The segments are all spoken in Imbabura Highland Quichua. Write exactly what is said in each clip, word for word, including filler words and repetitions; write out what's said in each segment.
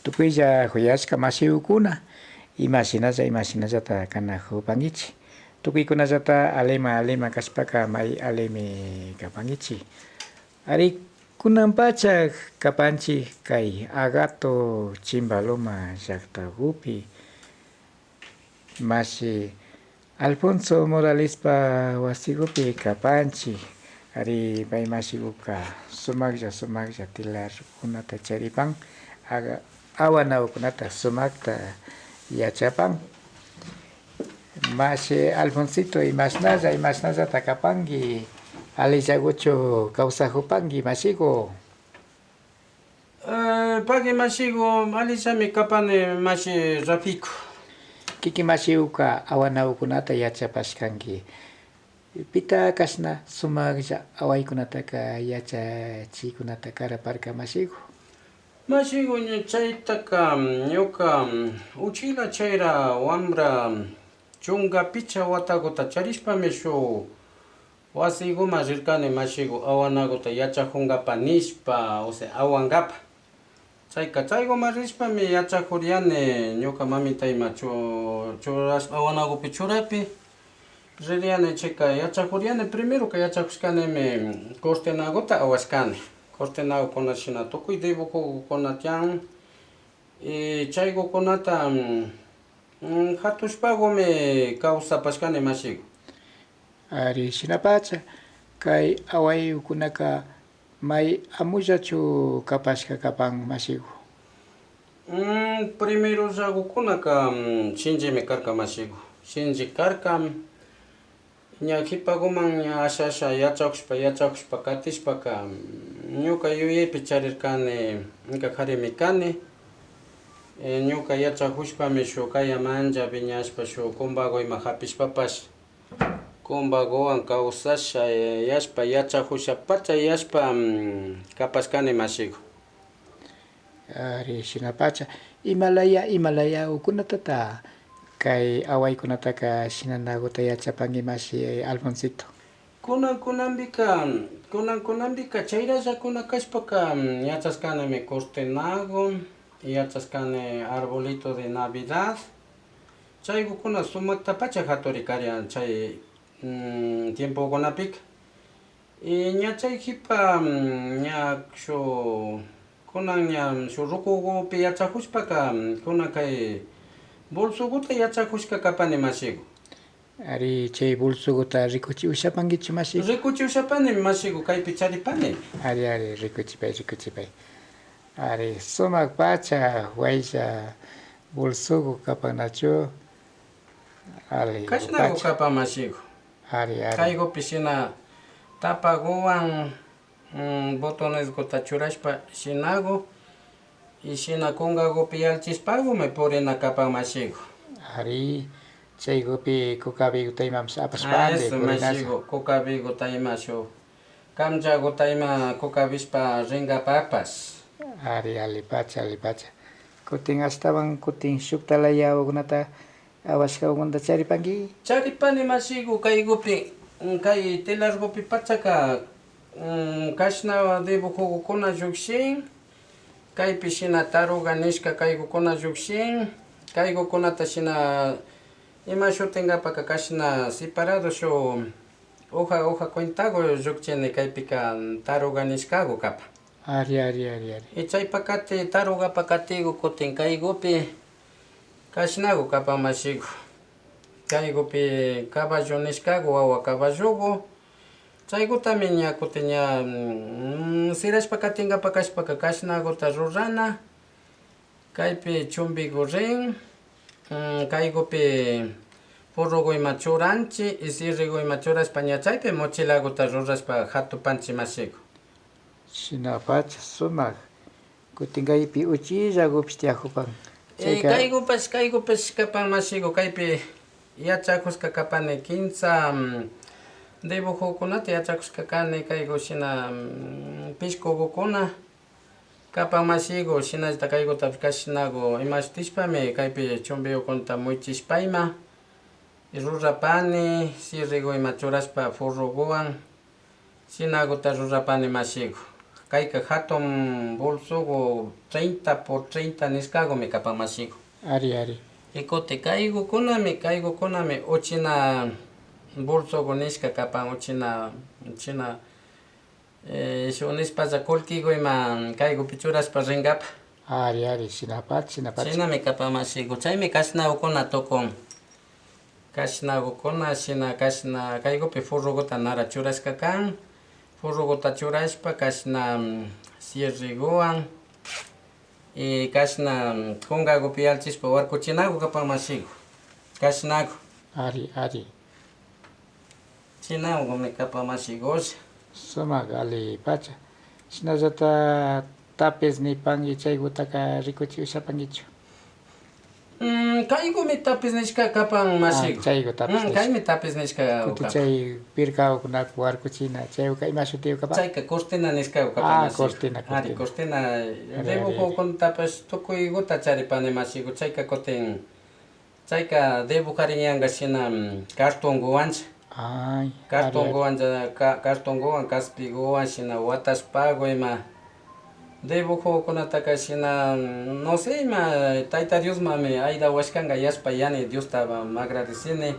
Tukuylla kuyashka mashikukuna, imashinalla, imashinallata kanakupankichik. Tukuykunallata alima, alima kashpaka may alimi kapankichik. Ari, kunan pacha kapanchik kay Agato Chimbaloma llaktakupi. Mashi Alfonso Moralespa wasikupi kapanchik. Ari, pay mashikuka sumaklla, sumaklla telarkunata charipan, aga-, awanakukunata sumakta yachapan. Mashi Alfonsito, imashnalla, imashnallata kapanki? Allillakuchu kawsakupanki, mashiku? Eh, pagui mashiku, allillami kapani mashi Rafiku. Kikin mashikuka awanakukunata yachapashkanki. Pita kashna sumaklla awaykunataka yachachikkunata karaparka, mashiku? Mashiku, ña chaytaka ñuka uchilla chayra wambra chunka pichka watakuta charishpami shuk wasikuman rirkani mashiku awanakuta yachakunkapa nishpa, o sea, awankapa. Chayka chaykuman rishpami yachakuriani ñuka mamita ima chu-, churashpa awanakupi churaypi ririani. Chayka yachakuriani, primeroka yachakushkanimi cortenakuta awashkani. Cortenakukuna shina tukuy dibujokukuna tiyan. Y chaykukunata mm, hatushpakumi kawsapashkani mashiku. Ari, shinapacha kay awaykukunaka may amullachu kapashka kapan, mashiku? Mm, primerollakukunaka mm, shinllimi karka mashiku. Shinlli karka. Ña kipakuman ña asha asha yachakushpa yachakushpa katishpaka ñuka yuyaypi charirkani, ñuka karimi kani. Eh, ñuka yachakushpami shuk kayamanlla wiñashpa shuk kumbaku ima hapishpapash kumbakuwan kawsasha yashpa yachakushapacha yashpa mm, kapashkani mashiku. Ari, shinapacha. Imalaya, imalaya ukunatata kay awaykunataka shinanakuta yachapanki, mashi Alfonsito? Kunan kunanpika, kunan kunanpika chayrallakuna kashpaka mm, yachashkanimi cortenaku, yachashkani arbolito de Navidad, chaykukuna sumaktapacha haturi karian chay mm, tiempokunapika. Y ña chay kipa mm, ña shuk kunan ña shuk rukukupi yachakushpaka mm, kunan kay bolsokuta yachakushka kapani mashiku. Ari, chay bolsokuta rikuchi ushapankichu, mashi? Rikuchi ushapani mashiku, kaypi charipani. Ari, ari, rikuchipay, rikuchipay. Ari, sumak pacha waylla bolsoku kapan nachu? Ari, kashnaku kapan mashiku. Ari, ari. Kaykupi shina tapakuwan mm, botoneskuta churashpa shinaku, y shina kunkakupi yallichishpakumi purina kapan mashiku. Ari, chaykupi kukabikuta imapash apashpandi purinalla. Mashiku, kukabikuta ima shuk kamllakuta ima kukabishpa rinkapakpash. Ari, allipacha, allipacha. Kutin ashtawan, kutin shukta laya ukunata awashkakunata charipanki? Charipani mashiku, kaykupi, mm, kay telarkupi pachaka, mm, kashna dibujokukuna llukshin, kaypi shina taruga nishka kaykukuna llukshin, kaykukunata shina ima shutinkapaka kashna separado shuk hoja, hoja cuentaku llukchini, kaypika taruga nishkaku kapan. Ari, ari, ari, ari. Y chaypa kati, tarugapa katiku kutin kaykupi kashnaku kapan mashiku. Kaykupi caballo nishkaku, wawa caballoku. Chaykutami ña kutin ña mm, sirashpa katinkapak kashpaka kashnakuta rurana. Kaypi chumbiku rin, mm, kaykupi furruku ima churanchi y sirriku ima churashpa ña chaypi mochilakuta rurashpa hatupanchi mashiku. Shinapacha sumak. Kutin kaypi uchillakupish tiyakupan. Eh, chayka kaykupash, kaykupash kapan mashiku, kaypi yachakushka kapani kinsa, mm, dibujokunata yachakushka kani, kayku shina, mm, pishkukukuna. Kapan mashiku, shinallata kaykutapish kashnaku ima shuktishpami kaypi chumbiyukunata muyuchishpa ima rurapani, sirriku ima churashpa furrukuwan, shinakuta rurapani mashiku. kayka hatun bolsogu treinta por treinta nishkagumi kapan mashigu. Ari, ari. Y kutin kaygukunami, kaygukunami uchina bolsogu nishka kapan, uchina, uchina, eh, shuk nishpalla kullkigu ima kaygupi churashpa ringapa. Ari, ari, shinapacha, shinapacha. Shinami kapan mashigu, chaymi kashnagukuna tukun. Kashnagukuna shina, kashna kaygupi forroguta nara churashka kan. Forroguta churashpa kashna, mm, cierreguwan y kashna, mm, kunkagupi yallichishpa warkuchinagu kapan mashigu. Kashnagu. Ari, ari. Shinagumi kapan mashigu. Sumak allipacha. Shinallata tapiz nipanki, chaygutaka rikuchi ushapankichu? Mm, kaygumi tapiz nishka kapan mashigu. Ah, chaygu tapiz nishka. Kaymi tapiz nishka. Kutin chay pirkagukunapi warkuchina, chayguka ima shutigu kapan? Chayka cortina nishkagu kapan mashigu. Ah, cortina, cortina. Ari, cortina. Ari, ari, ari. Dibujokunatapash tukuyguta charipani mashigu. Chayka kutin, chayka dibujarinyanka shina, mm, cartonguwanlla. Ay, ari, ari. Cartonguwanlla, ka-, cartonguwan, kaspiguwan shina watashpagu ima. Dibujokunataka shina, no sé, ima Tayta Diosmanmi aydawashkanka yashpa yani, Diostami agradecini.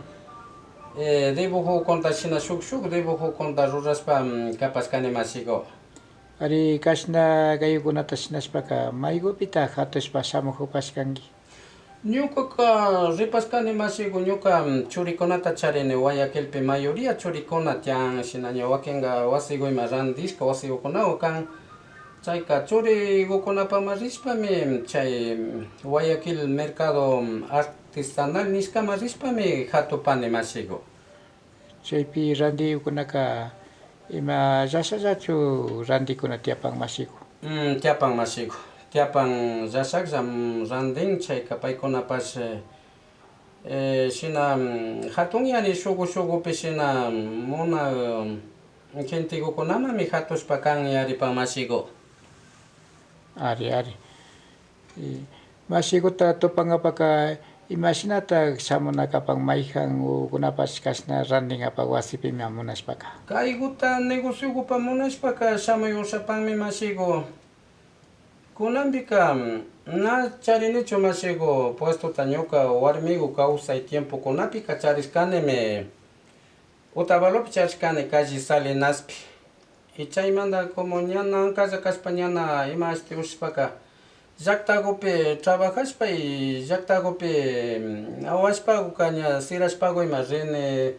Eh, dibujokunata shina shuk, shuk dibujokunata rurashpa, mm, kapashkani mashigu. Ari, kashna gallokunata shinashpaka, maygupita hatushpa shamujupashkanki? Ñukaka ripashkani mashigu, ñuka, mm, churikunata charini Guayaquilpi, mayoría churikuna tiyan, shinaña wakinka wasigu ima randishka wasigukunagu kan. Chayka churigukunapaman rishpami chay Guayaquil mercado artesanal nishkaman rishpami hatupani mashigu. Chaypi randiyukunaka ima llashallachu randikuna tiyapan mashigu? Mm, tiyapan mashigu. Tiyapan llashaklla, mm, randin, chayka paykunapash, eh, eh, shina, mm, hatun yani shugu shugupi shina, mm, muna, mm, gentigukunamanmi hatushpa kan yaripan mashigu. Ari, ari. Y mashiguta tupankapaka imashinata shamuna kapan, mayjan ukunapash kashna randinkapak wasipimi munashpaka? Kayguta negociogupa munashpaka shamuy ushapanmi mashigu. Kunanpika na charinichu mashigu puestota, ñuka warmigu kawsay tiempokunapika charishkanimi. Otavalopi charishkani, calle Salinaspi. Y chaymanta como ñana ankalla kashpa, ñana ima ashti ushashpaka, llaktagupi trabajashpa y llaktagupi, mm, awashpaguka ña sirashpagu ima rini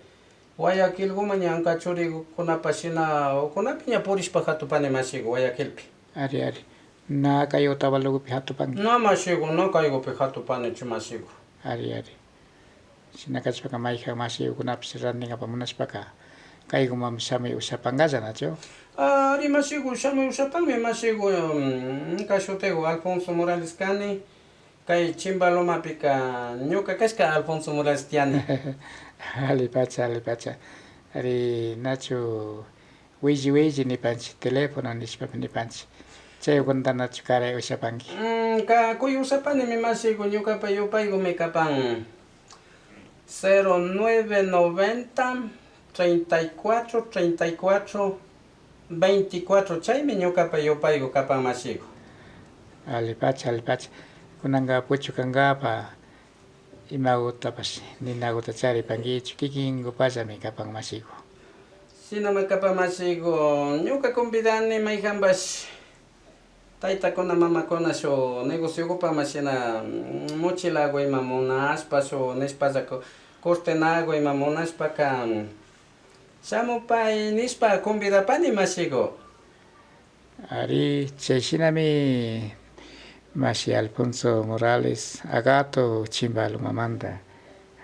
Guayaquilguman, ña anka churikunapash shina ukunapi ña purishpa hatupani mashigu Guayaquilpi. Ari, ari. Na kay Otavalogupi hatupanki? Na mashigu, na kaygupi hatupanichu mashigu. Ari, ari. Shina kashpaka mayjan mashigukunapash randinkapa munashpaka kaygumanmi shamuy ushapankalla, nachu? Ari mashigu, shamuy ushapanmi mashigu, mm, ñuka shutigu Alfonso Morales kani, kay Chimba Lomapika ñuka kashka Alfonso Morales tiyani. Allipacha, allipacha. Ari, nachu willi willi nipanchik, teléfono nishpapi nipanchik. Chaykunata nachu karay ushapanki? Mm, ka-, kuy ushapanimi mashigu, ñukapa yupaygumi kapan cero nueve noventa, treinta y cuatro, treinta y cuatro, veinticuatro, chaymi ñukapa yupaygu kapan mashigu. Allipacha, allipacha. Kunanka puchukankapa imagutapash ninaguta charipankichu, kikinkupallami kapan mashigu. Shinami kapan mashigu, ñuka convidani mayjanpash taytakuna mamakuna shuk negociogupaman shina, mm, mochilagu ima munashpa, shuk nishpalla co-, cortinagu ima munashpaka, mm, shamupay nishpa convidapani mashigu. Ari, chay shinami mashi Alfonso Morales Agato Chimba Lomamanta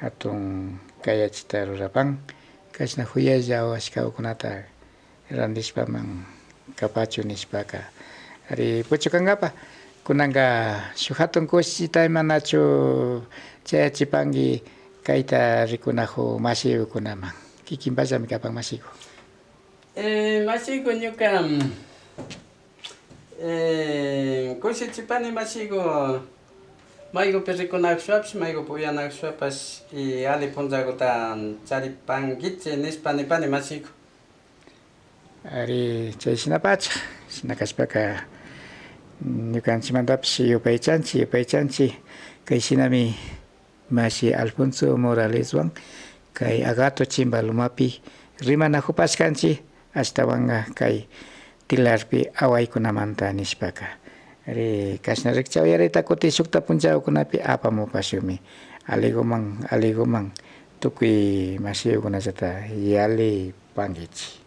hatun kayachita rurapan, kashna juyaylla awashkakunata randishpaman kapachun nishpaka. Ari, puchukankapa, kunanka shuk hatun kushita imanachu chayachipanki kayta rikunajun mashiyukunaman? Kikinpallami kapan mashiku. Eh, mashiku, ñuka, eh, kushichipani mashiku, maykupi rikunakushpapash, maykupi uyanakushpapash, y alli punllakuta charipankichik nishpa nipani mashiku. Ari, chay shinapacha, shina kashpaka, ñukanchikmantapish yupaychanchik, yupaychanchik, kay shinami mashi Alfonso Moraleswan kay Agato Chimbalumapi rimanakupashkanchik, ashtawanka kay telarpi awaykunamanta nishpaka. Ari, kashna rikchawayarita kutin shukta punchakunapi apamupashunmi. Alliguman, alliguman tukuy mashiyukunallata yallipankichik.